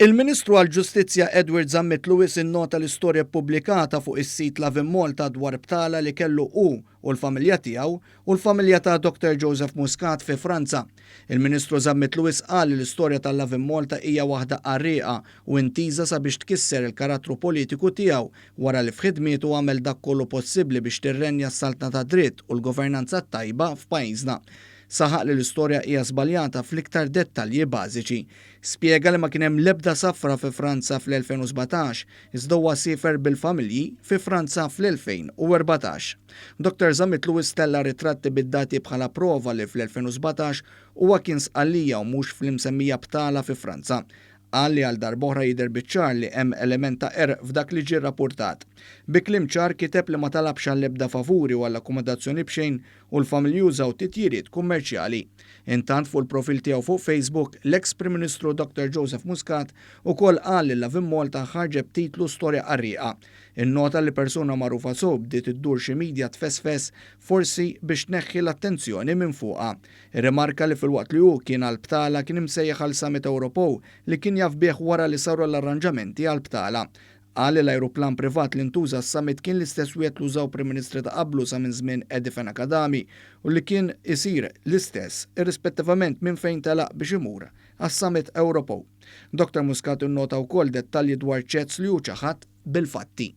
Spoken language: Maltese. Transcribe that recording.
Il-Ministru għall-Ġustizzja Edward Zammit Lewis innota l-istorja ppubblikata fuq is-sit Lovin Malta dwar btala li kellu hu u l-familja tiegħu u l-familja ta' Dr Joseph Muscat fi Franza. Il-Ministru Zammit Lewis qal li l-istorja ta' Lovin Malta hija waħda qarrieqa u intiża sabiex tkisser il-karattru politiku tiegħu wara li f'ħidmietu għamel dak kollu possibbli biex tirrenja s-saltna tad-dritt u l-governanza t-tajba f'pajjiżna. Saħaq li l-istorja hija żbaljata fl-iktar dettalji bażiċi. Spjega li ma kien hemm l-ebda safra fi Franza fl-2017, iżda huwa siefer bil-familji fi Franza fl-2014. Dottor Zammit Lewis tella' ritratti bid-dati bħala prova li fl-2017 huwa kien Sqallija u mhux fl-imsemmija btala fi Franza. Qal li għal darb'oħra jidher biċ-ċar li hemm element ta' qerq f'dak li ġie rrappurtat. Bi kliem ċar kiteb li ma talabx għall-ebda favuri u għall-akkomodazzjoni b'xejn u l-familji użaw titjiriet kummerċjali. Intant fuq il-profil tiegħu fuq Facebook, l-eks Prim Ministru Dr Joseph Muscat ukoll qal li Lovin Malta ħarġet b'titlu storja qarrieqa. Innota li persuna magħrufa sew bdiet iddur xi media tfesfes forsi biex tneħħi l-attenzjoni minn fuqha. Irrimarka li filwaqt li hu kien għal btala kien imsejjaħ għal Summit Ewropew li kien jaf bih wara li saru l-arranġamenti għal btala. Qal li l-ajruplan privat li ntuża għas-summit kien l-istess wieħed li użaw Prim Ministri ta' qablu sa minn żmien Eddie Fenech Adami u li kien isir l-istess irrispettivament minn fejn telaq biex imur għas-summit Ewropew. Dottor Muscat innota wkoll dettalji dwar chats li hu ċaħad bil-fatti.